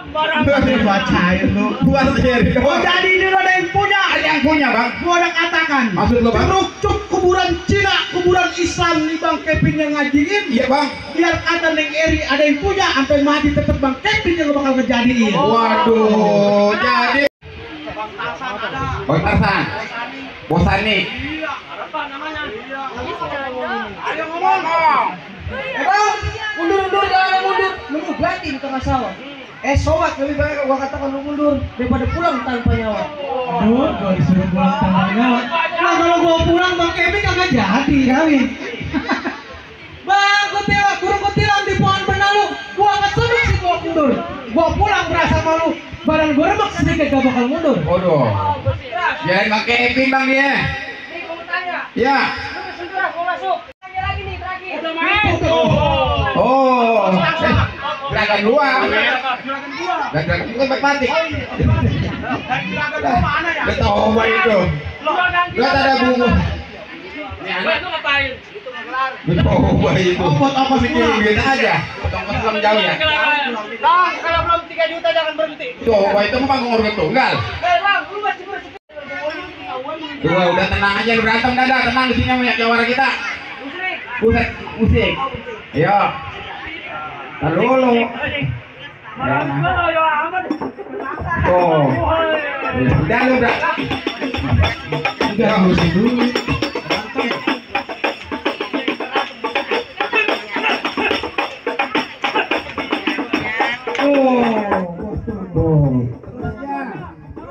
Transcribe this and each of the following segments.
Bacain lu. Buat sendiri. Oh, jadi ini ada yang punya. Ada yang punya, Bang. Gua udah katakan. Maksud lu, Bang? Kerucuk kuburan Cina, kuburan Islam nih Bang Kevin yang ngajiin. Iya, Bang. Biar kata Neng Eri ada yang punya, sampai mati tetep Bang Kevin yang bakal kejadian. Waduh, jadi Bang Tarsan ada. Bang Tarsan. Bosani. Iya, apa namanya? Iya. Ayo ngomong. Bang, mundur jangan mundur. Lu mau berarti di tengah sawah. Sobat, lebih baik gua katakan lu mundur daripada pulang tanpa nyawa. Aduh, gua disuruh pulang tanpa nyawa. Nah, kalau gua pulang Bang Kevin kagak jadi kawin. Bang, kurang kutilang di pohon benalu. Gua keseduk sih gua mundur. Gua pulang merasa malu. Badan gua remak sedikit gak bakal mundur. Waduh. Jadi Bang Kevin, Bang dia. Nih, gua mau tanya. Ya. Lu kesudah mau masuk. Tanya lagi nih, terakhir. Udah main. Oh. Gerakan dua. Juragan gua. Gerakan itu batik. Juragan gua mana ya? Udah tahu apa itu. Gak ada bunga. Ini anak Itu ngapain? Itu ngegelar. udah tahu apa itu. Oh, buat apa sih? Bikin aja. Potong potong jauh ya. Bang, kalau belum 3 juta jangan berhenti. Tuh, apa itu panggung organ tunggal. Bang, lu masih bersih. Dua udah tenang aja lu berantem dada, tenang di sini banyak jawara kita. Buset, musik. Ayo. Taruh dulu. Tuh. Udah lu udah. Udah musik dulu.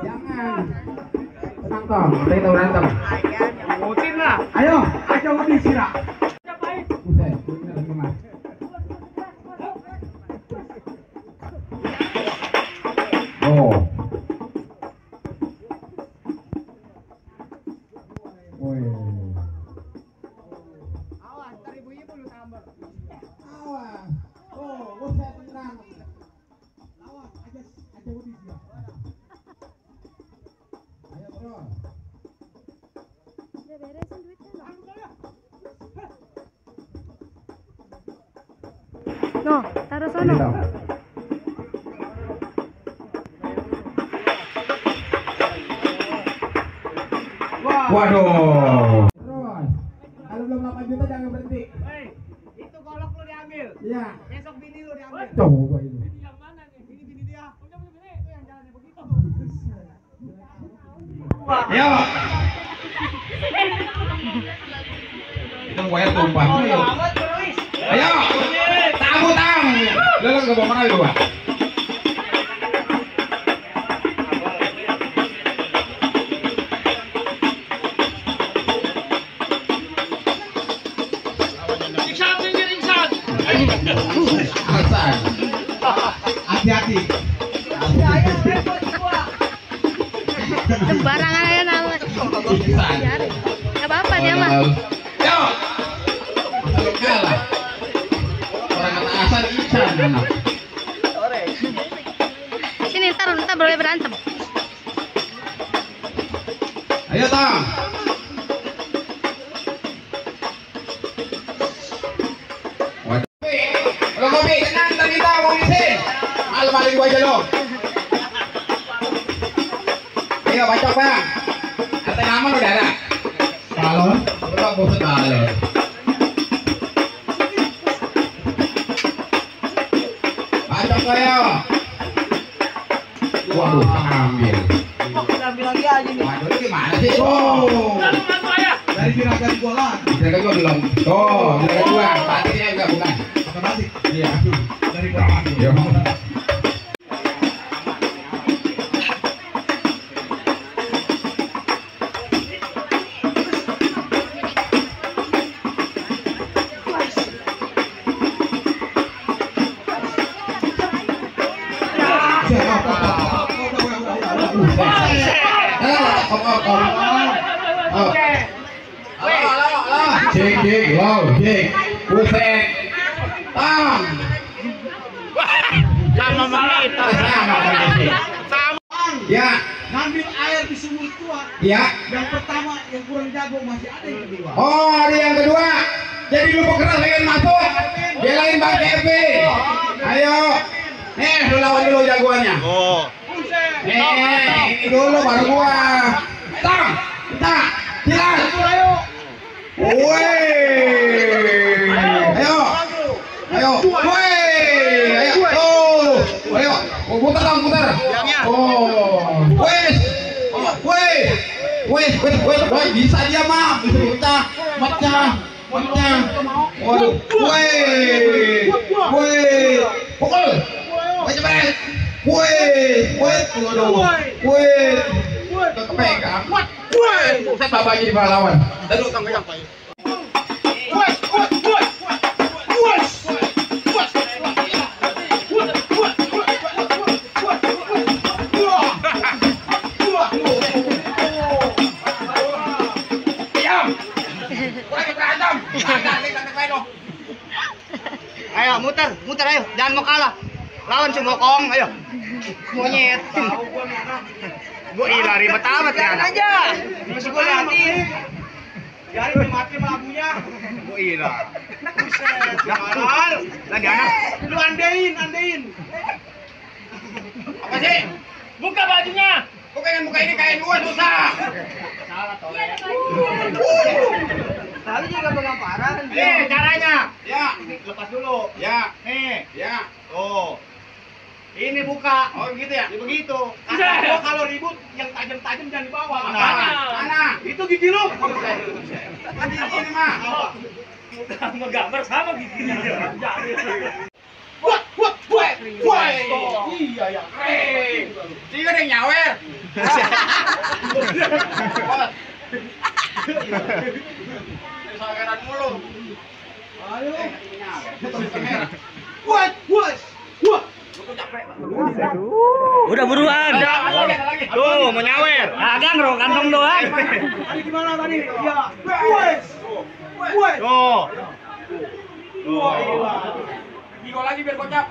Jangan. Tenang toh, kita berantem. Ayo, aja udah sirah. Buset, bener gimana? Oh. Woi. Awas, ntar ibu-ibu lu sambar. Awas. Oh, buset tenang. Awas, aja udah sirah. Ayo, Bro. Udah beresin duitnya no, taruh sono. Ini toh. Waduh. Terus. Kalau belum 8 juta jangan berhenti. Itu golok lu diambil. Iya. Besok bini lu diambil. Coba ini. Yang mana nih? Ini bini dia. Punya bini. Itu yang jalannya begitu. Ayo. Itu gue tumpah. Ayo. Ayo. Tamu. Lalu ke bawah mana lu, Pak? Hasan. Hati-hati. Sembarangan aja nama. Hasan. Gak apa-apa dia mah. Yo. Kalau kalah. Orang kata Hasan Ican anak. Sini ntar boleh berantem. Ayo Tang. Waduh. Kalau kopi tenang tadi kita mau isin. Malu-maluin gua aja lo. Ayo bacok Bang. Kata nama udah ada. Kalau Coba bos kalau. Bacok ayo. Waduh, ambil. Ambil lagi aja nih. Waduh, ini gimana sih? Oh. dari juragan gua kan, Mereka juga belum. Oh, mereka juga. Batiknya juga bukan. otomatis Iya. dari gua. Iya. Cek, wow, cek, buset, tam, Sama kita. ya, Ngambil air di sumur tua. ya, Yang pertama yang kurang jago masih ada yang kedua. oh ada yang kedua, jadi lu pekeras pengen masuk, belain Bang Kevin, ayo, Lu lawan dulu jagoannya. Oh. Ini dulu baru gua. Tang, silat. Woi. Ayo. Woi. Ayo. Putar. Woi, bisa dia mah. Bisa pecah. Waduh. Woi. Pukul. Cepet. Woi. Kepegang. Saya babanya di pahlawan. Dulu tong pegang. Ayo, muter ayo. Jangan mau kalah. Lawan si Mokong, ayo. Monyet. Gua lari amat kan aja. Masih gua liatin. Jadi mati lagunya. Gua ila. Buset. Lagi anak. Lu andein. Apa sih? Buka bajunya. Kok buka ini kain gua susah. Salah toleh. Tali juga pengamparan. Caranya. Ya. Lepas dulu. Ya. Ya. Oh. Ini buka. Oh gitu ya? Begitu. Gua kalau ribut yang tajam-tajam jangan dibawa. Mana? Itu gigi lu. Ini mah. Udah gambar sama giginya. Woi. Iya ya. Ini kan yang nyawer. Saweran mulu. Ayo. Udah buruan. Tuh, mau nyawer. Agak ngerok kantong doang. Tadi gimana tadi? Iya. Tuh. Gigol lagi biar kocap.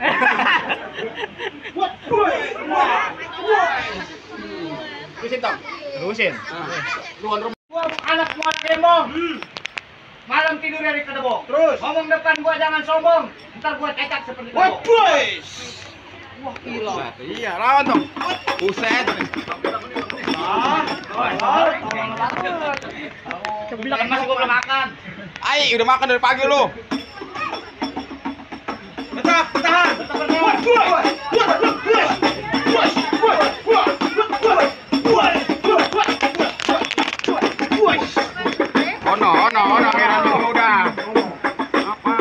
Terusin dong. Terusin. Luan rumah. Gua anak muat kembong. Malam tidur dari kedebong. Terus. Ngomong depan gua jangan sombong. Ntar gua cecak seperti Woi, kedebong. boys. Wah, gila. Iya, lawan dong. Buset. Kebelah masih gua belum makan. Ai, udah makan dari pagi lu. Tahan. Ono, heran lu udah. Apa?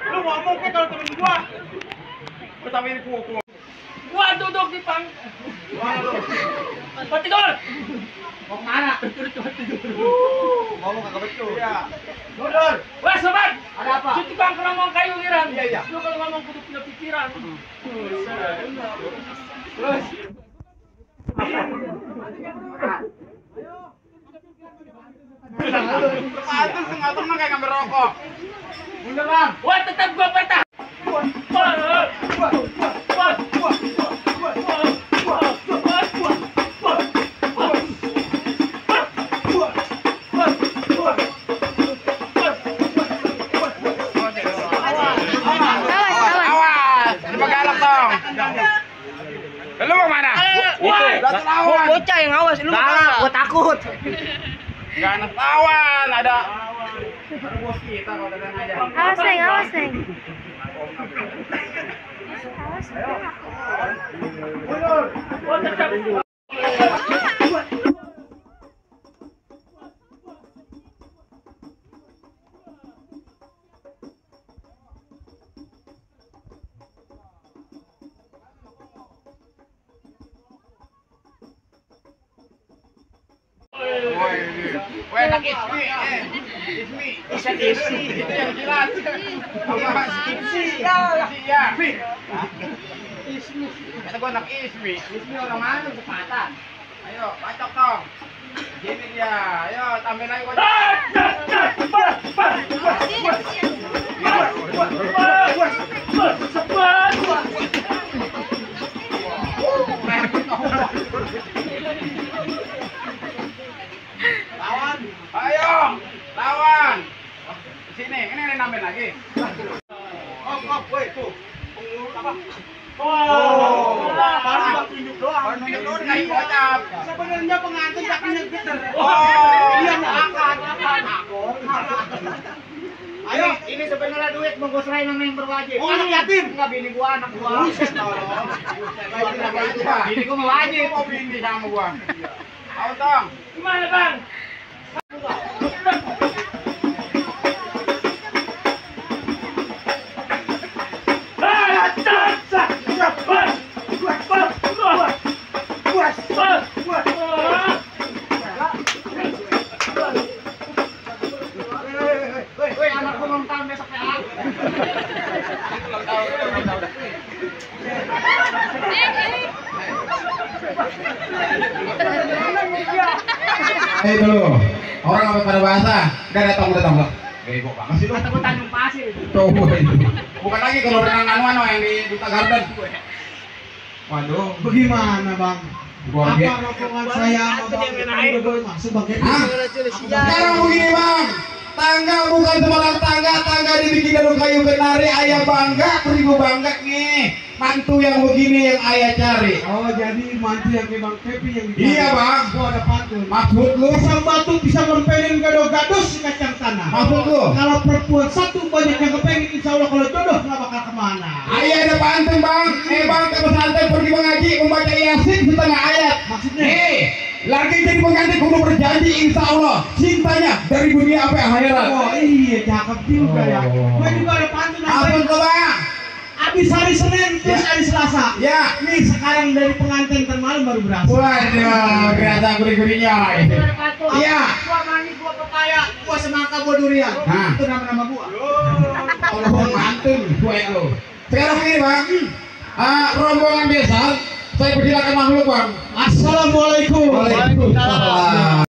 Lu ngomong ke kalau temen gua. Tapi ini kuku. Gua duduk di pang. Gua tidur. Mau kemana? Ngomong kagak betul. Iya. Tidur. Wah, sobat. Ada apa? Cuci bang ngomong kayu liran. Iya. Lu kalau ngomong kudu punya pikiran. Terus. Pantes ngatur mah kayak ngambil rokok. Beneran. Wah, tetap gua patah. Awas, coba galak dong. Lu mau mana? Bocah yang awas lu. Gua takut. Enggak anak lawan, ada bos kita kalau datang aja. Awas, Neng, awas, Neng. Woi, anak ismi, ismi, itu yang jelas. Ismi, ya. Kata gua anak ismi orang mana sepatan. Ayo, bacok dong. Gini dia, ayo tambahin lagi gua. Lawan. Ayo, lawan. Sini, ini nambahin lagi. Woi, tuh. Pengurus apa? Baru tunjuk doang. Baru tunjuk doang, nggak gocap. Sebenarnya pengantin tapi ngegeter. Iya, akan. Ayo, ini sebenarnya duit bungkus rai nama yang berwajib. Oh, anak yatim. Enggak, bini gua, anak gua. Bini gua mau wajib. Oh, bini sama gua. Ayo, Tong. Gimana, Bang? Woi, anak gua ulang tahun besok ya. Itu loh, orang apa pada bahasa, gak datang loh. Bego banget sih lo. Kata gua Tanjung Pasir. Coba itu. Bukan lagi kalau renang anu yang di Duta Garden. Waduh, Bagaimana, Bang? Gua Apa lihat. rombongan saya sama Bang udah boleh masuk, Bang? Hah? Sekarang begini bang, tangga bukan sebarang tangga dibikin dari kayu kenari, ayah bangga, beribu bangga nih, mantu yang begini yang ayah cari. Oh, jadi mantu yang kayak Bang Pepi yang dicari. Iya bang, Gua ada pantun. maksud lu, Pisang batu bisa ngempelin gado-gado si kacang tanah. maksud lu, Kalau perempuan satu banyak yang kepengen, insya Allah kalau jodoh nggak bakal kemana. ayah ada pantun bang, bang ke pesantren pergi mengaji membaca yasin setengah ayat. Maksudnya? Lagi jadi pengantin kudu berjanji insya Allah cintanya dari dunia sampai akhirat. Oh iya, cakep juga ya. Oh. Gue juga ada pantun Apa namanya. tuh bang? Abis hari Senin terus Ya. hari Selasa. Ya. Nih sekarang dari pengantin termalam baru berhasil. Waduh, kerasa gurih-gurihnya. Iya. Gua manis, gua pepaya, gua semangka, gua durian. Hah. Itu nama-nama gua. Kalau mau mantun, gue lo. Sekarang ini bang, rombongan besar, saya persilakan makhluk bang. Assalamualaikum. Waalaikumsalam.